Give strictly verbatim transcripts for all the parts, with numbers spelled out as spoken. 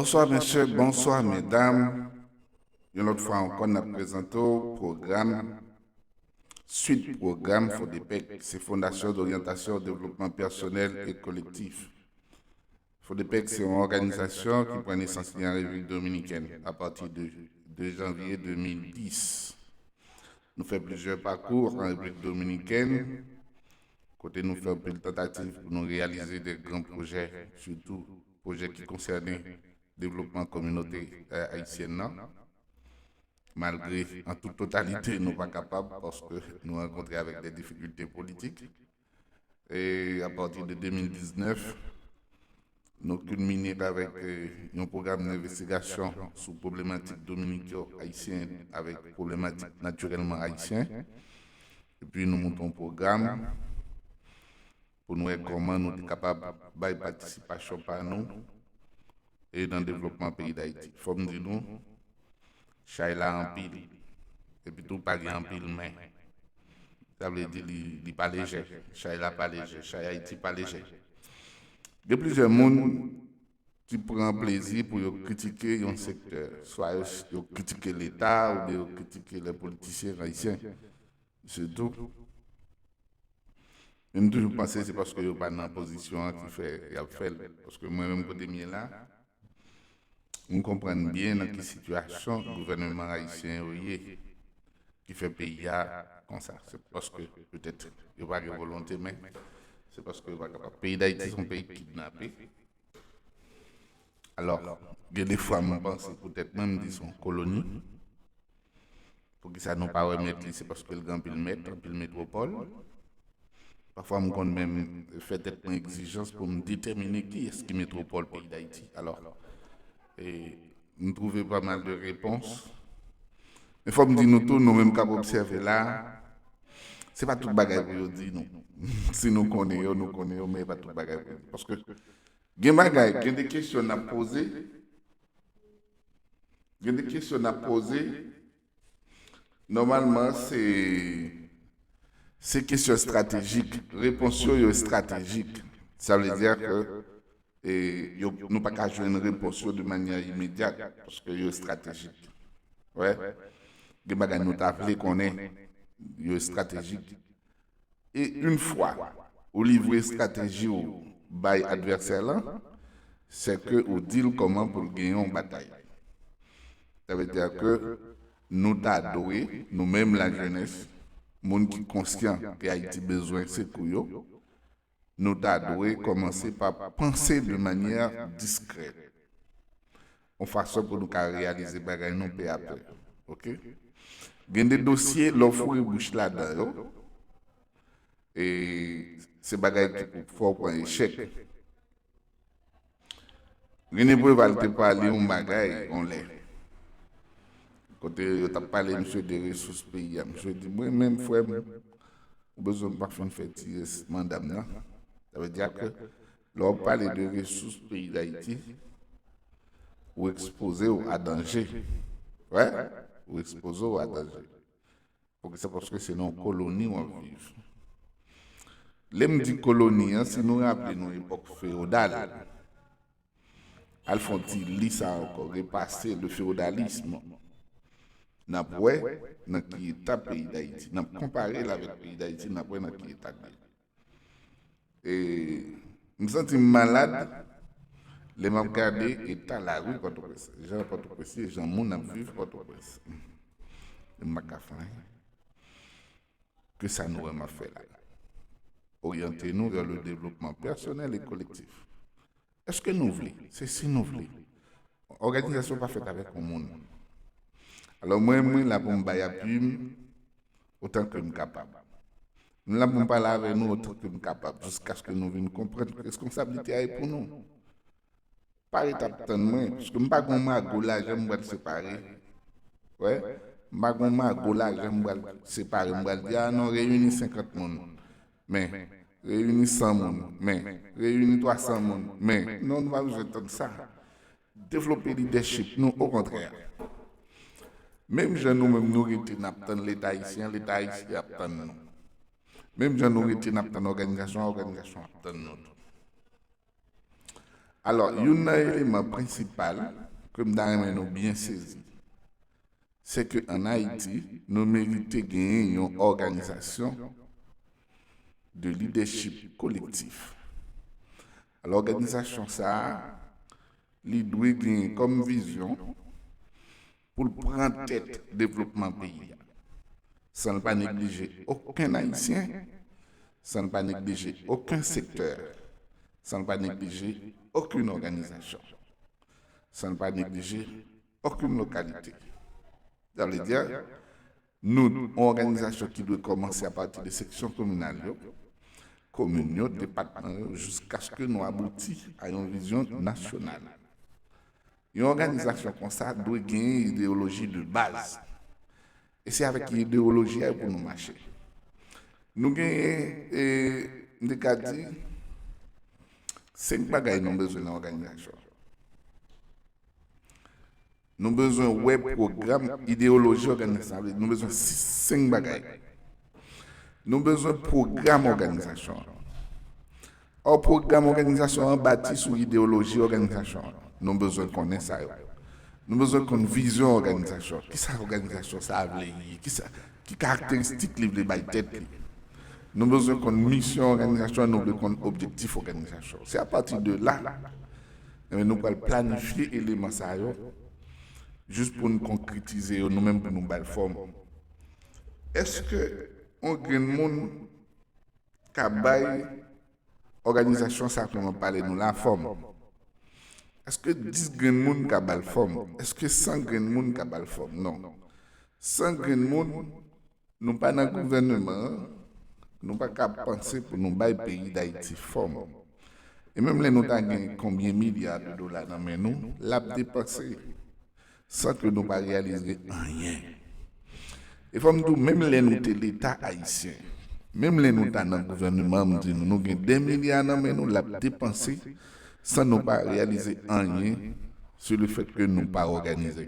Bonswa mesye, bonswa medam. Yon lòt fwa ankò, n ap prezante w pwogram, swit pwogram Fodepec, se Fondation d'Orientation au Développement Personnel et Collectif. Fodepec se yon òganizasyon ki pran nesans li an Repiblik Dominikèn apati de de janvye de mil dis. Nou fè plizyè pakou an Repiblik Dominikèn, kote nou fè anpil tantativ pou nou reyalize de gran pwojè, sitou pwojè ki konsène devlopman kominote, eh, ayisyèn nan. Malgre, an tout totalite, nou pa kapab paske nou rankontre avèk de difikilte politik. E apati de de mil diznèf, nou kilmine avèk, eh, yon pwogram envestigasyon sou pwoblematik dominiko-ayisyen avèk pwoblematik natirèlman ayisyen. Epi nou monte yon pwogram pou nou wè kòman nou te kapab bay patisipasyon pa nou e nan devlopman peyi Dayiti. Fò m di nou, chay la anpil. Epi tou pa gen anpil men. Sa vle di li, li pa lejè. Chay la pa lejè. Chay Ayiti pa lejè. Gen plizyè moun ki pran plezi pou yo kritike yon sektè. Swa yo, yo kritike Leta oubyen yo kritike lè politisyen ayisyen. Sitou, men m toujou panse se paske yo pa nan pozisyon an ki fè y ap fè l. Paske mwen menm kote m ye la, m konprann byen nan ki sitiyasyon gouvènman ayisyen yo ye, ki fè peyi a konsa. Se paske petèt yo pa gen volonte, men se paske yo pa kapab. Peyi Dayiti se yon peyi ki kidnape. Alò, gen de fwa m panse poutèt mwen m di se yon koloni. Poukisa nou pa wè mèt li? Se paske l gen anpil mèt, anpil metwopòl. Pafwa m konn menm fè tèt mwen egzijans pou m detèmine kiyès ki metwopòl peyi Dayiti. Alò, e, m twouve pa mal de repons. Men fò m di nou tou, nou menm k ap obsève la, se pa tout bagay pou yo di nou. Si nou konnen yo, nou konnen yo, men e pa tout bagay pou yo di. Paske gen bagay, gen de kesyon n ap poze, gen de kesyon n ap poze, nòmalman, se, se kesyon estratejik. Repons yo, yo estratejik. Sa vle di ke, e, yo, nou pa ka jwenn repons yo de manyè imedyat, paske yo estratejik. Wè. Gen bagay nou ta vle konnen, yo estratejik. E yon fwa ou livre estrateji w bay advèsè lan, se ke ou di l kòman pou l genyen yon batay. Sa vle di ke nou ta dwe, nou menm lajenès, moun ki konsyan ke Ayiti bezwen sekou yo, nou ta dwe kòmanse pa panse de manyè diskrè. Yon fason pou nou ka reyalize bagay nou pè a pè. Oke? Gen de dosye, lè w foure bouch ladan yo, e se bagay ki pou fè w pran echèk. Rene Preval te pale yon bagay, yon lè. Kote yo t ap pale, misye, de resous peyi a. Misye di, mwen menm, frè m, ou bezwen m pa fin fè ti rès manda m nan. Sa vle di ke lè w ap pale de resous peyi Dayiti, ou ekspoze w a danje. Wè, ou ekspoze w a danje. Poukisa? Paske se nan yon koloni w ap viv. Lè m di koloni an, si nou raple nou epòk feyodal, al fè yon ti li sa ankò, repase le féodalisme. N ap wè nan ki eta peyi Dayiti. N ap konpare l avèk peyi Dayiti, n ap wè nan ki eta l ye. E m santi m malad lè m ap gade eta lari Pòtoprens, jan Pòtoprens ye, jan moun ap viv Pòtoprens. M pa ka fè anyen. Ke sa nou wè m ap fè la? Oryante nou vers le développement personnel et collectif. Èske nou vle? Se si nou vle. Òganizasyon pa fèt avèk yon moun. Alò, mwen, mwen la pou m bay apui m otan ke m kapab. M la pou m pale avè nou otan ke m kapab, jiskaske nou vin konprann ke reskonsablite a e pou nou. Pa ret ap tann mwen, paske m pa gon mago lajan m pral separe. Wè, m pa gon mago lajan m pral separe, m pral di, a non, reyini senkant moun. Men, reyini san moun. Men, reyini twa san moun. Men, non, nou pa bezwen tann sa. Devlope lidèchip nou, okontrè. Menm jan nou menm nou rete n ap tann Leta ayisyen, Leta ayisyen ap tann nou. Menm jan nou rete n ap tann òganizasyon an, òganizasyon an ap tann nou tou. Alò, youn nan eleman prensipal ke m ta renmen nou byen sezi, se ke ann Ayiti, nou merite genyen yon òganizasyon de lidèchip kolektif. Alò, òganizasyon sa a, li dwe genyen kòm vizyon pou l pran tèt devlopman peyi a, san l pa neglije okenn Ayisyen, san l pa neglije okenn sektè, san l pa neglije okenn òganizasyon, san l pa neglije okenn lokalite. Sa vle di, nou, yon òganizasyon ki dwe kòmanse apati de seksyon kominal yo, komin yo, depatman yo, jiskaske nou abouti a yon vizyon nasyonal. Yon òganizasyon konsa dwe genyen ideyoloji de baz. E se avèk ideyoloji a pou nou mache. Nou genyen, e, m te ka di, senk bagay nou bezwen nan òganizasyon. Nou bezwen wè pwogram, ideyoloji òganizasyon, nou bezwen sis, senk bagay. Nou bezwen pwogram òganizasyon an. Or, pwogram òganizasyon an bati sou ideyoloji òganizasyon an. Nou bezwen konnen sa yo. Nou bezwen konn vizyon òganizasyon. Kisa òganizasyon sa a vle ye? Kisa, ki karakteristik li vle bay tèt li? Nou bezwen konn misyon òganizasyon an, nou vle konn objektif òganizasyon. Se apati de la, enben, nou pral planifye eleman sa yo, jis pou n konkretize yo, nou menm pou nou ba l fòm. Èske yon grenn moun ka bay òganizasyon sa ke m ap pale nou la fòm? Èske dis grenn moun ka ba l fòm? Èske san grenn moun ka ba l fòm? Non. San grenn moun, nou pa nan gouvèneman an, nou pa ka panse pou nou bay peyi Dayiti fòm. E menm lè nou ta gen konbyen milya de dola nan men nou, l ap depanse san ke nou pa reyalize anyen. E fò m di w, menm lè nou te Leta ayisyen, menm lè nou ta nan gouvèneman, m di nou, nou gen de milya nan men nou, l ap depanse san nou pa reyalize anyen sou le fèt ke nou pa òganize.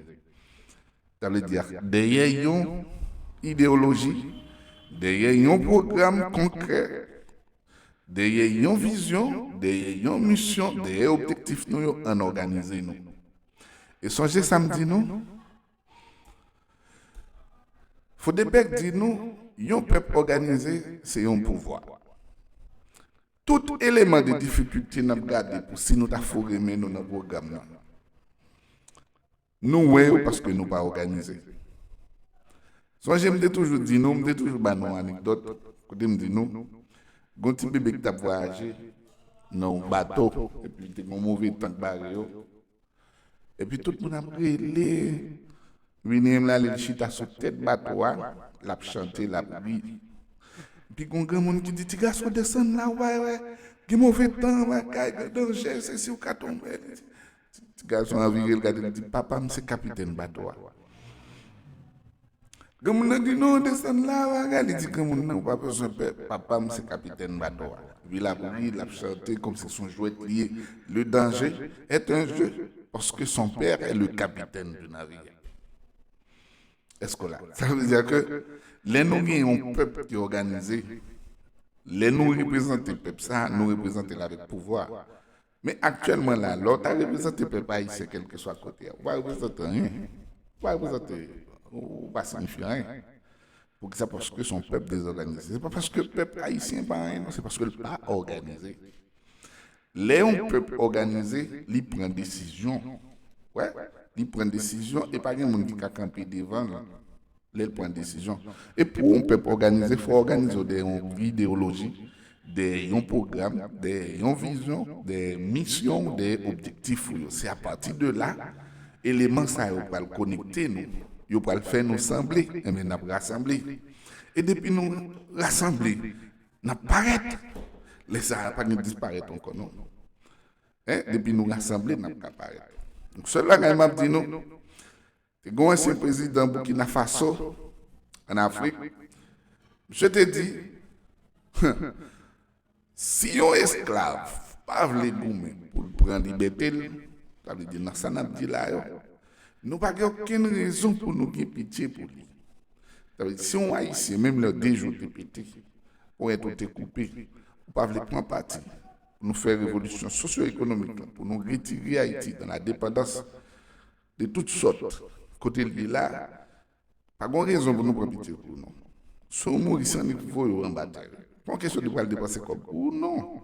Sa vle di, dèyè yon ideyoloji, dèyè yon pwogram konkrè, dèyè yon vizyon, dèyè yon misyon, dèyè objektif nou yo, ann òganize nou. E sonje sa m di nou, Fodepèk di nou, yon pèp òganize, se yon pouvwa. Tout eleman de difikilte n ap gade pou si nou ta foure men nou nan pwogram nan, nou wè yo paske nou pa òganize. Sonje m te toujou di nou, m te toujou ba nou anekdòt, kote m di nou, gon ti bebe ki t ap vwayaje nan yon bato, epi li te gen yon move tan k bare yo. Epi tout moun ap rele. Vini menm la, li chita sou tèt bato a, l ap chante, l ap ri. Epi gon granmoun ki di, "Ti gason, desann la, w pa wè gen move tan, bagay, gen danje, se si w ka tonbe." Ti, ti gason an vire, l gade, l di, "Papa m se kapitèn bato a." Granmoun nan di, "Non, desann la, bagay." Li di granmoun nan, "Ou pa bezwen pè, papa m se kapitèn bato a." Epi l ap ri, l ap chante, kòmsi se yon jwèt li ye. Le danger est un jeu, parce que son père est le capitaine du navire. Èske w la? Sa vle di ke lè nou gen yon pèp ki òganize, lè nou reprezante pèp sa, nou reprezante l avèk pouvwa. Men aktyèlman la, lè w ta reprezante pèp ayisyen kèlkeswa kote a, ou pa reprezante anyen. Ou pa reprezante, ou pa siyifye anyen. Poukisa? Paske se yon pèp dezòganize. Se pa paske pèp ayisyen pa anyen, non, se paske l pa òganize. Lè yon pèp òganize, li pran desizyon. Wè, li pran desizyon e pa gen moun ki ka kanpe devan l lè l pran desizyon. E pou yon pèp òganize, fò w òganize w dèyè yon ideyoloji, dèyè yon pwogram, dèyè yon vizyon, dèyè misyon w, dèyè objektif ou yo. Se apati de la, eleman sa yo pral konekte nou, yo pral fè nou sanble, enben n ap rasanble. E depi nou rasanble, n ap parèt. Lè sa a, pa gen disparèt ankò, non. Hein? Depi nou rasanble, n ap ka parèt. Donk, sèl bagay m ap di nou, te gen yon ansyen prezidan Burkina Faso, ann Afrik, misye te di, si yon esklav pa vle goumen pou l pran libète l, sa vle di nan sa n ap di la yo, nou pa gen okenn rezon pou nou gen pitye pou li. Sa vle di, si yon Ayisyen, menm lè de jou te pete, ponyèt ou te koupe, ou pa vle pran pati, pou nou fè revolisyon sosyo-ekonomik la, pou nou retire Ayiti nan la depandans de tout sòt kote l ye la, pa gen rezon pou nou pran pitye pou nou. Si w mouri, se annik voye w anba tè. Pa yon kesyon de pral depanse kòb pou ou, non.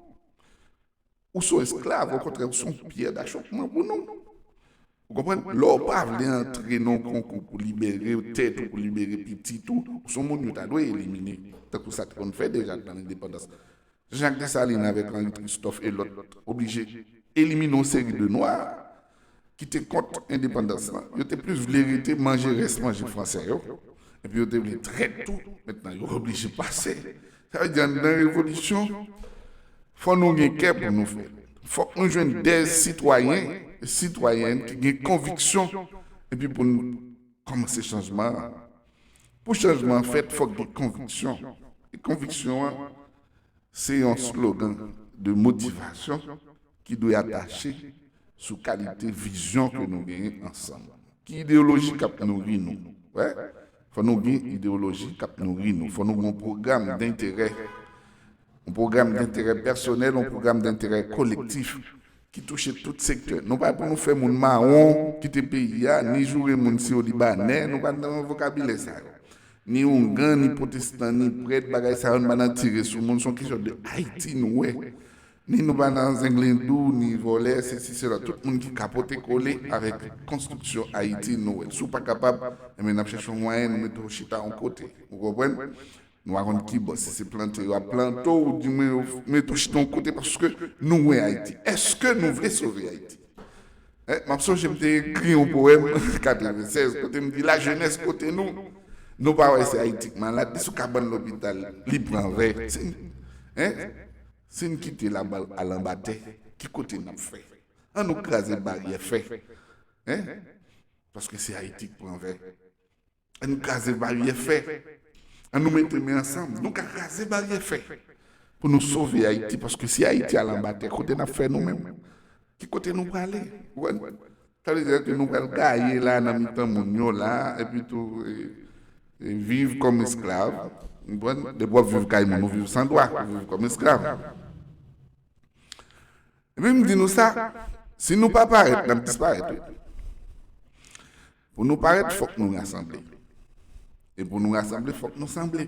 Ou se yon esklav, okontrè, ou se yon pyè dachopman pou nou. Ou konprann? Lè w pa vle antre nan yon konkou pou libere tèt ou, pou libere pitit ou, ou se yon moun yo ta dwe elimine, tankou sa te konn fè deja nan lendepandans. Jean-Jacques Dessalines avèk Henri Christophe e lòt oblije elimine yon seri de nwa ki te kont endepandans lan. Yo te plis vle rete manje rès manje fransè yo. Epi yo te vle trèt tou. Mentnan, yo oblije pase. Sa vle di, anndan revolisyon, fò nou gen kè pou nou fè. Fòk nou jwenn de sitwayen e sitwayèn ki gen konviksyon, epi pou n kòmanse chanjman an. Pou chanjman an fèt, fòk gen konviksyon. E konviksyon an, se yon slogan de motivasyon ki dwe atache sou kalite vizyon ke nou genyen ansanm. Ki ideyoloji k ap nouri nou? Wè, fò nou gen ideyoloji k ap nouri nou. Fò nou gen yon pwogram denterè, yon pwogram denterè pèsonèl, yon pwogram denterè kolektif ki touche tout sektè. Nou pa pou nou fè moun mawon kite peyi a, ni joure moun si yo Libanè, nou pa nan vokabilè sa yo. Ni oungan, ni pwotestan, ni prèt, bagay sa yo, nou pa nan tire sou moun, se yon kesyon de Ayiti nou wè. Ni nou pa nan zenglendou, ni vòlè, sesi, sela. Tout moun ki ka pote kole avèk konstriksyon Ayiti nou wè. Si w pa kapab, enben, n ap chèche yon mwayen, nou mete w chita yon kote. Ou konprann? Nou pa konn ki bò, si se plante yo ap plante w, ou di mwen yo mete w chita yon kote paske nou wè Ayiti. Èske nou vle sove Ayiti? Eh, m ap sonje m te ekri yon powèm katrevennsèz kote m di, lajennès kote nou, nou pa wè se Ayiti k malad, li sou kabann lopital, li pran vè. Si n, eh, si n kite l al anba tè, ki kote n ap fè? An nou kraze baryè fè. Eh? Paske se Ayiti k pran vè. Ann nou kraze baryè fè. Ann nou mete men ansanm. Nou ka kraze baryè fè pou nou sove Ayiti, paske si Ayiti al anba tè, kote n ap fè nou menm? Ki kote nou prale? Ou konprann? Sa vle di ke nou pral gaye la nan mitan moun yo la, epi tou, e, e, viv kòm esklav. Ou konprann? Depi w ap viv kay moun, ou viv san dwa, ou viv kòm esklav. Epi m di nou sa, si nou pa parèt, n ap disparèt, wi. Pou nou parèt, fòk nou rasanble. E pou nou rasanble, fòk nou sanble.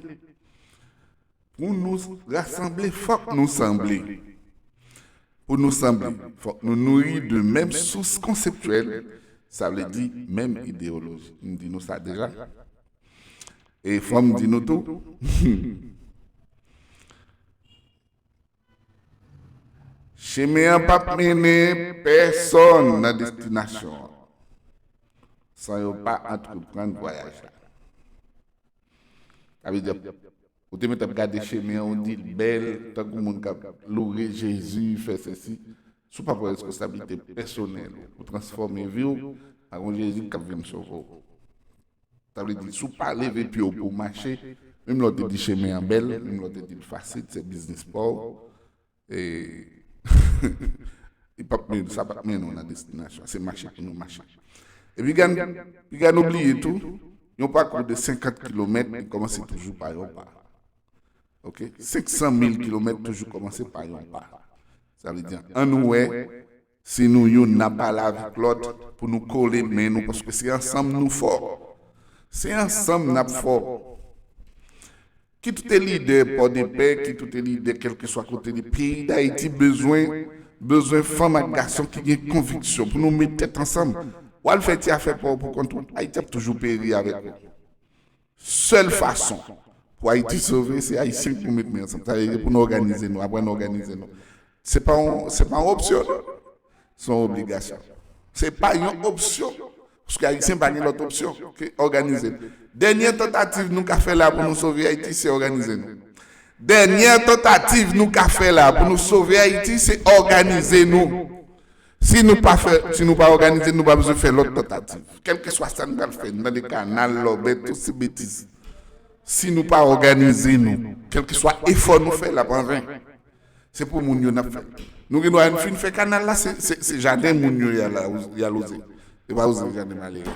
Pou nou rasanble, fòk nou sanble. Pou nou sanble, fòk nou nouri de menm sous konseptyèl, sa vle di menm ideyoloji. M di nou sa deja. E fò m di nou tou, chemen an p ap mennen pèsonn nan destinasyon an san yo pa antreprann vwayaj la. Sa vle di, ou te mèt ap gade chemen an, ou di l bèl, tankou moun k ap loure Jezi, fè sesi. Si w pa pran responsablite pèsonèl ou pou transfòme vi w, pa gon Jezi k ap vin sove w. Sa vle di, si w pa leve pye w pou w mache, menm lè w te di chemen an bèl, menm lè w te di l fasil, se biznis pa w, e, li p ap men, sa p ap mennen w nan destinasyon. Se mache pou nou mache. Epi, piga n, piga n oubliye tou, yon pakou de senkant kilomèt, li kòmanse toujou pa yon pa. Oke? Senk san mil kilomèt toujou kòmanse pa yon pa. Sa vle di, ann nou wè si nou youn n ap pale avèk lòt pou nou kole men nou, paske se ansanm nou fò. Se ansanm n ap fò. Kit ou te lidè Pòdepè, kit ou te lidè kèlkeswa kote li, peyi Dayiti bezwen, bezwen fanm ak gason ki gen konviksyon pou nou met tèt ansanm. W al fè ti afè pa w pou kont ou, Ayiti ap toujou peri avèk ou. Sèl fason pou Ayiti sove, se Ayisyen pou met men ansanm. Sa vle di pou nou òganize nou, aprann òganize nou. Se pa yon, se pa yon opsyon, non. Se yon obligasyon. Se pa yon opsyon. Paske Ayisyen pa gen lòt opsyon ke òganize l. Dènyè tantativ nou ka fè la pou nou sove Ayiti, se òganize nou. Dènyè tantativ nou ka fè la pou nou sove Ayiti, se òganize nou. Si nou pa fè, si nou pa òganize, nou pa bezwen fè lòt tantativ. Kèlkeswa sa nou pral fè, n tande kanal, lòbèt, tout se betiz. Si nou pa òganize nou, kèlkeswa efò nou fè, l ap an ven. Se pou moun yo n ap fè. Nou gen dwa fin fè kanal la, se, se, se jaden moun yo y al, y al wouze. E pa wouze jaden malere.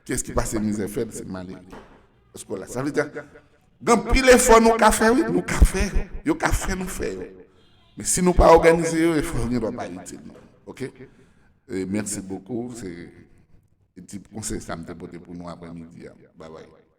Kiyès ki pase mizè fè l, se malere. Èske w la? Sa vle di, gen anpil efò nou ka fè, wi, nou ka fè yo. Yo ka fè nou fè yo. Men si nou pa òganize yo, efò yo gen dwa pa itil nou. Ok? E, merci beaucoup. Se ti konsèy sa m te pote pou nou aprè midi a. Bye bye.